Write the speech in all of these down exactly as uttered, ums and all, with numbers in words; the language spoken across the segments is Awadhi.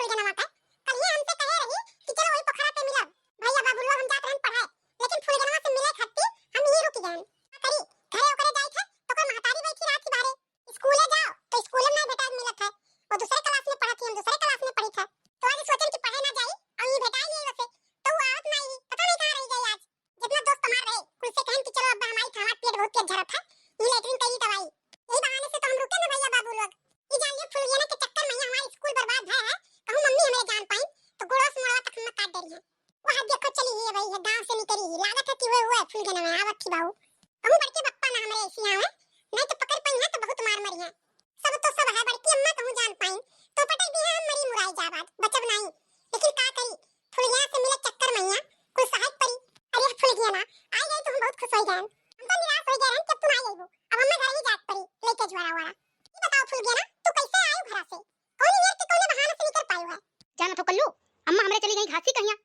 फुलगेनवा का। कल ही हमसे कहे रही कि चलो वही पोखरा पे मिलब, भैया बाबू लोग हम जात रहन पढ़े, लेकिन फुलगेनवा से मिले खातिर हम यहीं रुक गए। का करी, घरे ओकरे जाए थे तो कोई महतारी बैठी रहती बाहरे, स्कूले जाओ तो स्कूले में ना भेटात मिलत है, वो दूसरे क्लास में पढ़त ही, हम दूसरे क्लास में पढ़ी थे, तो आज सोचन कि पढ़े ना जाई और ये भेटाई नहीं वैसे, तो वो आवत नहीं, पता नहीं कहाँ रह गई आज। जितना दोस्त हमार रहे, कुल से कहन कि चलो अब हमारी खाना पेट बहुत तेज झरत है, ये लेटरिन करी दवाई। यही बहाने से तो हम रुके ना भैया बाबू लोग। ये जान लिए फुलगेना के चक्कर में ही हमारा स्कूल बर्बाद भय है। कहूँ मम्मी हमें जान पाई तो गोड़वा से मोड़वा तक हम काट डरी है। वो हाथ देखो चली ही है भाई, है गाँव से निकली ही, लागत है कि वो, वो है फुलगेना में आवत थी बाबू। कहूँ बड़के पप्पा ना हमारे ऐसी आवे, नहीं तो पकड़ पाई है तो बहुत मार मरी है। सब तो सब है, बड़की अम्मा कहूँ जान पाई तो पटक दी है हम मरी मुराई जाबाद, बचब नहीं। लेकिन का करी, फुलगेना से मिले चक्कर मैया कुल सहायक परी। अरे फुलगेना, आई गई तो हम बहुत खुश हो गए। हम तो निराश हो गए रहन कि अब तू ना आई गई हो। अब हमें घर ही जात परी, लेके जुआरा वाला। ये बताओ फुलगेना, तू कैसे आयु घरा से? कौन मेर के कौने बहाने से निकल पायु है? जानत हो कल्लू, अम्मा हमरे चली गई घासी कहिया।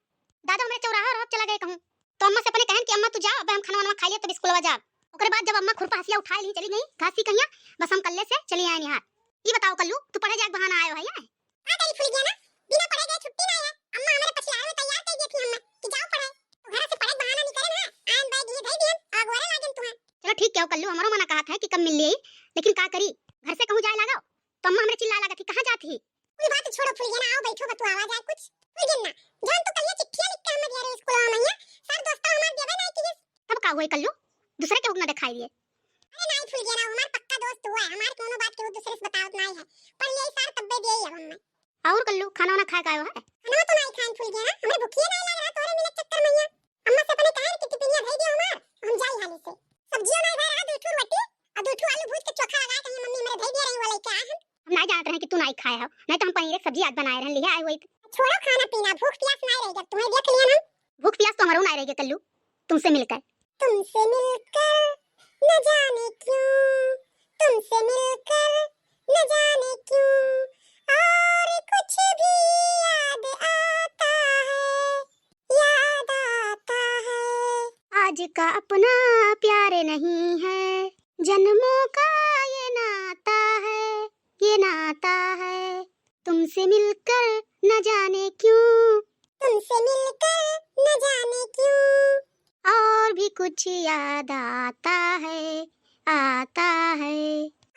दादा हमरे चौराहा रहत चला गए कहूँ। तो अम्मा से अपने कहन कि अम्मा तू जा, अब हम खाना वाना खा लिया तब स्कूलवा जाब। ओकरे बाद जब अम्मा खुरपा हसिया उठाए ली चली गई घासी कहिया, बस हम कल्ले से चली आए निहार। ये बताओ कल्लू, तू पढ़े जाए के बहाना आयो है या? का करी फुलगेना, बिना पढ़े गए छुट्टी ना है। अम्मा हमरे पछियाए में तैयार कर दी थी अम्मा कि जाओ पढ़े। तो घर से पढ़े के बहाना निकले ना, आन बैग ये धई दियन, अगोरे लागन तुहे। चलो ठीक है कल्लू, हमरो मना कहत है कि कब मिल ली, लेकिन का करी, घर से कहूँ जाए लागो तो अम्मा हमरे चिल्लाए लागत ही, कहाँ जात ही? कुल बात छोड़ो फुलगेना, आओ बैठो, बतुआवा जाए कुछ। फुलगेना, जौन तू कहिए चिट्ठिया लिख के हमें दिया रहे स्कूलवा में, सर दोस्तवा हमार देवे ना किए। तब का हुए कल्लू, दूसरे के हुक ना दिखाई दिए। अरे नाई फुलगेना, हमार पक्का दोस्त हुआ है, हमार कोनो बात केहू दूसरे से बतावत नाई है। पढ़ लिया सार तब्बे दिए अब हमें। और कल्लू, खाना वाना खाए का आयो है? खाना तो नाई खान फुलगेना, हमें भूखिए नाई लग रहा तोरे मिले चक्कर में यहाँ। अम्मा से अपने कहा कि टिफिनिया धई दियो हमार, हम जाई हाली से। सब्जियों नाई भर रहा, दो ठो रोटी और दो ठो आलू भूज के चोखा लगा के मम्मी मेरे धई दिए रही, वो लेके आए हम। हम नाई जानत रहे कि तू नाई खाए हो, नहीं तो हम पनीर एक सब्जी आज बनाए रहन, लिहे आए हुई। छोड़ो खाना पीना, भूख प्यास नाई रह गया, तुम्हें देख लिया ना। भूख प्यास तो हमारो नाई रह गया कल्लू, तुमसे मिलकर। तुमसे मिलकर न जाने क्यों, तुमसे मिलकर न जाने क्यों, और कुछ भी याद आता है, याद आता है। आज का अपना प्यार नहीं है, जन्मों का ये नाता है, ये नाता है। तुमसे मिलकर न जाने क्यों, तुमसे मिलकर न जाने क्यों, और भी कुछ याद आता है, आता है।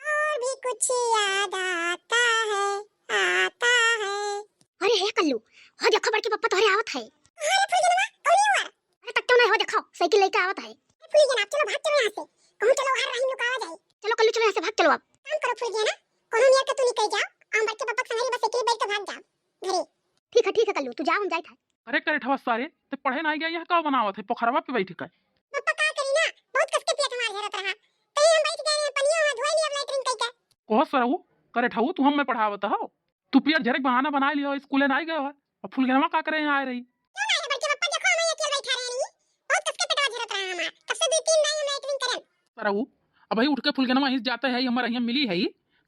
और भी कुछ याद आता है, आता है। अरे हे कल्लू, हो देखो बड़के पप्पा तोहरे आवत है। अरे फुलगेनवा, कौन हुआ? अरे तट्टो ना हो, देखो साइकिल लेके आवत है। अरे फुलगेना, चलो भाग चलो यहाँ से। कहूँ चलो हर राही लुकावा जाए। चलो कल्लू, चलो यहाँ से भाग चलो अब। काम करो फुलगेना, कोनो नियर के तू निकल जाओ, हम बड़के पप्पा के संगे बस साइकिल बैठ के भाग जाओ घरे। ठीक है, ठीक है कल्लू, तू जाओ, हम जाइत है। अरे करेठवा सारे, ते पढ़े नाई गया, यह का बनावत है पोखरवा पे बैठ के? पप्पा का करी ना, बहुत कस के पेट हमार झरत रहा, कहीं हम बैठ गए हैं पनिया वहाँ धोए लिया लेटरिन कई के। कोह सरऊ, करेठऊ तू हम में पढ़ावत हो, तू पियर झरक बहाना बनाए लियो, स्कूले नाई गयो है, और फुलगेनवा का करे यहाँ आए रही? क्यों नाई है बड़के पप्पा, देखो हम अकेले बैठा रहे नहीं, बहुत कस के पेटवा झरत रहा हमार, तब से दो तीन नाई हम लेटरिन करन। सरऊ, अब भाई उठ के फुलगेनवा हिस जाते है, हमर यहाँ मिली है,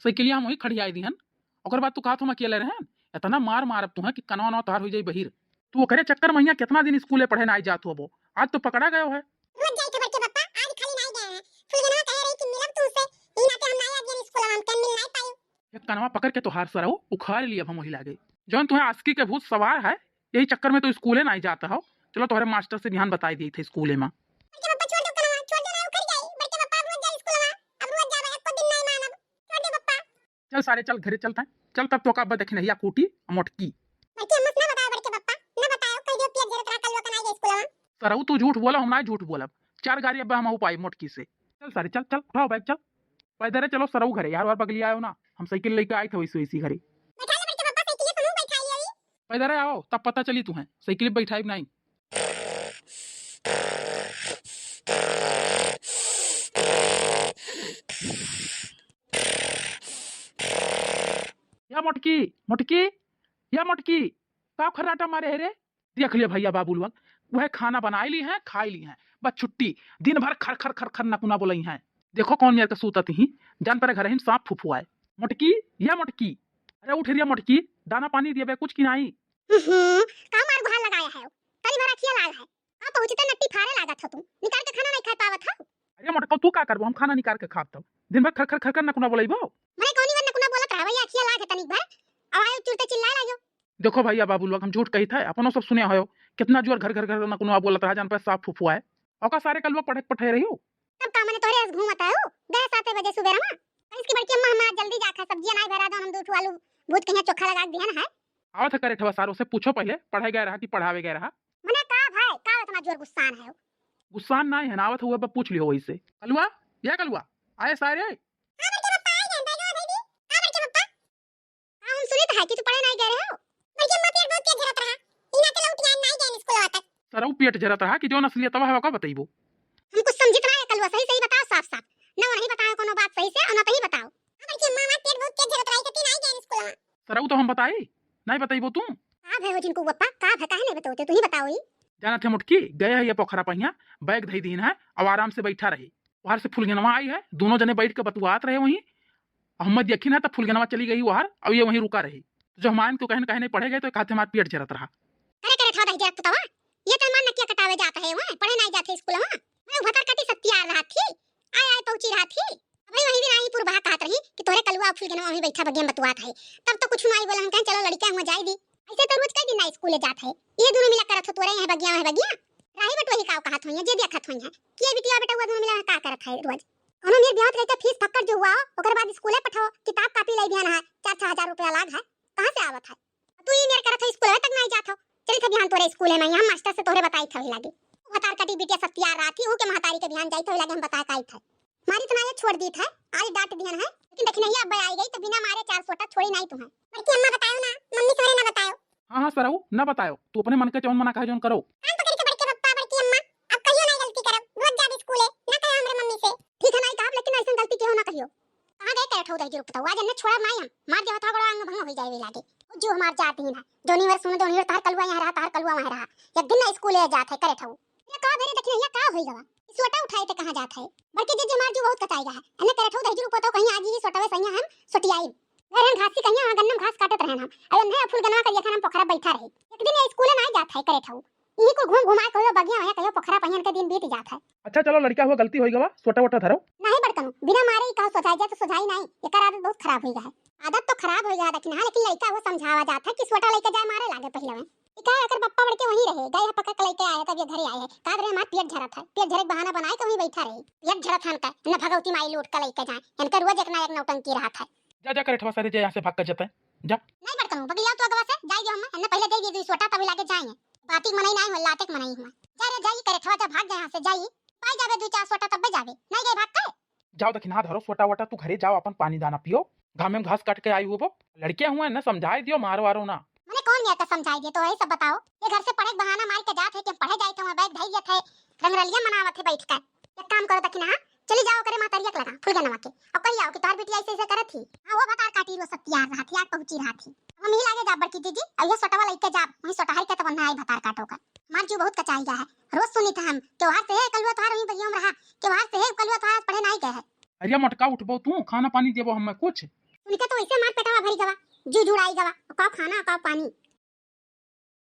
साइकिलिया हम वही खड़ियाई दिहन, ओकर बाद तू कहत हम अकेले रहन, इतना मार मारब तुहे कि कनवा नवा तोहार हो जाई बहिर। तू ओकरे चक्कर में यहाँ कितना दिन स्कूले पढ़े नाई जात होबो, आज तो पकड़ा गयो है। रोज जाई थे बड़के पप्पा, आज खाली नाई गए हैं। फुलगेनवा कहे रही कि मिलब तुमसे, यही नाते हम नाई आज स्कूल हम कन मिल नाई पाई। ये कनवा पकड़ के तोहार सरऊ उखाड़ लियब हम वही लागे। जौन तुहे आशिकी के भूत सवार है, यही चक्कर में तो स्कूले नाई जात हो। चलो तोहरे मास्टर से बिहान बताई दी थे स्कूले में। बड़के पप्पा छोड़ दो कनवा, छोड़ दो ना, उखड़ जाई। बड़के पप्पा अब रोज जाई स्कूल में, अब रोज जावे, एको दिन नाई मानब। छोड़ दो पप्पा। चल सारे, चल घरे चलते हैं। चल तब तो का अब देखी नहीं या कूटी मोटकी। बड़की अम्मा से ना बताओ बड़के पप्पा, ना बताओ, कह दियो पियर झरत रहा कलवा कनाई गई स्कूलवा। सरऊ तू झूठ बोला, हम ना झूठ बोलब। चार गारी अब हम पाई मोटकी से। चल सारे चल, चल उठाओ बैग चल। पैदरे चलो सरऊ घरे यार, और बगली आयो ना, हम साइकिल लेके आई थे वैसे वैसी घरे। बैठा ले बड़के पप्पा साइकिल से मुंह बैठा लिया अभी। पैदरे आओ तब पता चली तुहे, साइकिल बैठाई नहीं। या मोटकी, मोटकी, या मोटकी, का खर्राटा मारे है रे? देख लिया भैया बाबू लोग, वह खाना बनाई ली हैं, खाई ली हैं, बस छुट्टी। दिन भर खर खर खर खर नकुना बोलई हैं। देखो कौन मेर के सूतत ही, जान परे घर ही सांप फुफुआए। मोटकी, या मोटकी, अरे उठ रिया मोटकी, दाना पानी दिए बे कुछ की नाई। हम्म, का मार गुहार लगाया है? करी भर अखिया लाल है। का पहुँचते नट्टी फारे लागत हो तू, निकाल के खाना नहीं खा पावत हो। अरे मोटका तू का करबो, हम खाना निकाल के खाब तब। दिन भर खर खर खर खर नकुना बोलैबो। भले कौनी भर नकुना बोलत रहा भैया, अखिया लाग है तनिक भर। अब आयो चुरते चिल्लाए लायो। देखो भइया बाबू लोग, हम झूठ कहित है, अपनो सब सुने हो, कितना जोर घर घर घर ना कोनो बोलत रहा, जान पे साफ फुफुआ है। ओका सारे कलुआ पढ़े पठे रही हो। तब का मने तोहरे अस घूमत है हो? गए साते बजे सुबेरा मा। कहिस कि बड़की अम्मा, हम आज जल्दी जात है, सब्जियां नाई भरा दो, हम दू ठो आलू भूज के यहाँ चोखा लगा के दिहन है। आवत है करेठवा सारो से पूछो पहिले, पढ़े गए रहा कि पढ़ावे गए रहा? मने का भाई, का इतना जोर गुस्सान है हो? गुस्सान नाई है ना, आवत हुआ बा पूछ लियो वही से। कलुआ, या कलुआ, आए सारे। हाँ बड़के पप्पा, आ गए, बैगवा दे दी। हाँ बड़के पप्पा। हाँ, हम सुनित है कि तू पढ़े नाई गए रहे हो। बड़की अम्मा पेट बहुत तेज झरत रहा। इना के लौट आए, नाई गए स्कूल तक। सरऊ पेट झरत रहा कि जौन असलियतवा है ओका बतइबो। हम कुछ समझित ना है कलुआ, सही सही बताओ साफ साफ। न वही बताओ कोनो बात सही से और न तही बताओ। हाँ बड़की अम्मा, हमार पेट बहुत तेज झरत रहा, इकती नाई गए स्कूल। सरऊ तो हम बताई, नाई बतइबो तू। का भय हो जिनको पप्पा, का भय काहे नहीं बताओ ते, तू ही बताओ ही। जानत है मोटकी, गए है ये पोखरा पहिया, बैग धई दीन है, अब आराम से बैठा रहे। वहार से फुलगेनवा आई है, दोनों जने बैठ के बतुआत रहे वहीं। अब हम देखिन है तब फुलगेनवा चली गई वहार, अब ये वहीं रुका रही। तो जो हम आयन को कहन कहे नहीं पढ़े गए तो कहते हमार पेट झरत रहा। करे करे ठा दही जरा पुतवा, ये तो मन नकिया कटावे जात है वहाँ, पढ़े नहीं जाते स्कूल वहाँ। मैं भतर कटी सत्ती आ रहा थी, आय आय पहुँची रहा थी। अबे वहीं भी नाही पुरबहा कहत रही कि तोरे कलुआ फुलगेनवा वहीं बैठा बगिया में बतुआत है। तब तो कुछ नाई बोला, हम कहें चलो लड़किया हुआ जाए दी। ऐसे तो रोज कई दिन ना स्कूले जात है। ये दोनों मिला करत हो तोरे यहाँ बगिया वहाँ बगिया। राही बटोही का कहत होइया, जे देखत होइया कि ये बिटिया बेटा हुआ दोनों मिला का करत है रोज। कोनो मेर ब्याह लइका फीस फक्कड़ जो हुआ, ओकर बाद स्कूले पठाओ, किताब कापी लई दिया ना है, चार छह हजार रुपया लाग है, कहाँ से आवत है? तू ये मेर करत हो, स्कूल तक नहीं जात हो। चली थे बिहान तोरे स्कूल में, हम मास्टर से तोहरे बताई थे लागे। भतार कटी बिटिया सत्तियार रहा थी, ऊ के महतारी के बिहान जाई थे लागे, हम बता काई थे। मारी तो ना ये छोड़ दी थे, आज डांट दिया है, लेकिन देखी नहीं अब आई गई तो बिना मारे चार सोटा छोड़ी नहीं तुम्हें। बड़की अम्मा बताओ ना, मम्मी सवेरे ना बताओ। हाँ हाँ सरऊ, ना बताओ, तू अपने मन के जौन मना कहे जौन करो। कान पकड़ के बड़के पप्पा, बड़की अम्मा, अब कहियो ना गलती करब, रोज जाब स्कूले, ना कहे हमरे मम्मी से। ठीक है नहीं कहब, लेकिन ऐसन गलती केहू ना कहियो। कहाँ गए करे ठो दही जरूर बताओ, आज इन्हें छोड़ब नहीं हम, मार देवत हा बड़ा अंग भंग हो जाए लागे। जो हमार जात ही ना, जोनी वर सुन, जोनी वर तार कलुआ यहाँ रहा, तार कलुआ वहाँ रहा, एक दिन ना स्कूले जात है करे ठो। ये का भेरे देखी ना, ये का होई गवा? सोटा उठाए थे कहाँ जात है? बड़के जीजी हमार जो बहुत कचाई रहा है, इन्हें करे ठो दही जरूर पतो कहीं आज ही सोटा वे सैया हम सोटियाई। घर हम घास की कहिया, वहाँ गन्नम घास काटत रहन हम। अरे अंधे फूल गनवा करिया खान हम पोखरा बैठा रहे। एक दिन ये स्कूल ना जात है करे ठऊ। यही को घूम घुमा कहियो बगिया वहाँ कहियो पोखरा पहियन के दिन बीत जात है। अच्छा चलो लड़का हुआ गलती होई गवा, सोटा वोटा धरो। नहीं बड़कनू, बिना मारे ही कहो सोझाई जाए तो सोझाई नहीं, एकर आदत बहुत खराब होई है। आदत तो खराब होई है देखी ना, लेकिन लड़का हुआ समझावा जात है कि सोटा लड़का जाए मारे लागे पहले में। इका एकर पप्पा बड़के वहीं रहे, गए है पकड़ के लइके आए, तब ये घरे आए है। का रहे हमार पेट झरत है, पेट झरे के बहाना बनाए के वहीं बैठा रहे। पेट झरत है इनका, न भगवती माई लूट के लइके जाए, इनका रोज एक ना एक नौटंकी रहत है। जा जा करे ठवा सारे, जा यहाँ से भाग कर जाता है, जा। नहीं बड़कनू, बगलिया तो अगवा से जाई जो हम, इन्हें पहले दे दिए दुई सोटा तभी लागे जाएंगे। बाती के मनई नहीं हो, लाते के मनई हुआ। जा रे जाई करे ठवा, जा भाग जा यहाँ से, जाई। पाई जाबे दुई चार सोटा तब्बे जाबे, नहीं गए भाग के। जाओ दखिनहा धरो सोटा वोटा, तू घरे जाओ अपन पानी दाना पियो, घामे में घास काट के आई हुआ। लड़के हुए न समझाए दियो, मारो आरो ना। मने कौन मेरे का समझाई दे, तो यही सब बताओ। ये घर से पढ़े के बहाना मार के जात है कि हम पढ़े जाए थे, वहाँ बैग धई जात है, रंगरलिया मनावत है बैठ कर। एक काम करो दखिनहा, चली जाओ करे महतरिया के लगा, फुलगनवा के, और कही आओ कि तोहर बिटिया ऐसे ऐसे करत ही। हाँ, वो भतार काटी रो सत्तियार रहा थी, आज पहुँची रहा थी। हम ही लागे जाब बड़की जीजी, अब ये सोटवा लइके जाब, वहीं सोटहर के तो बन्ना आई भतार काटो का। हमार जीव बहुत कचाई गया है, रोज सुनी था हम, त्योहार से है कलुआ तोहार वहीं बगिया में रहा, त्योहार से है कलुआ तोहार आज पढ़े नहीं गए है। अरे मोटका उठबो तू, खाना पानी देबो हमें कुछ। सुन के तो वैसे मार पेटवा भरी गवा, जीव जुड़ाई गवा, का खाना का पानी।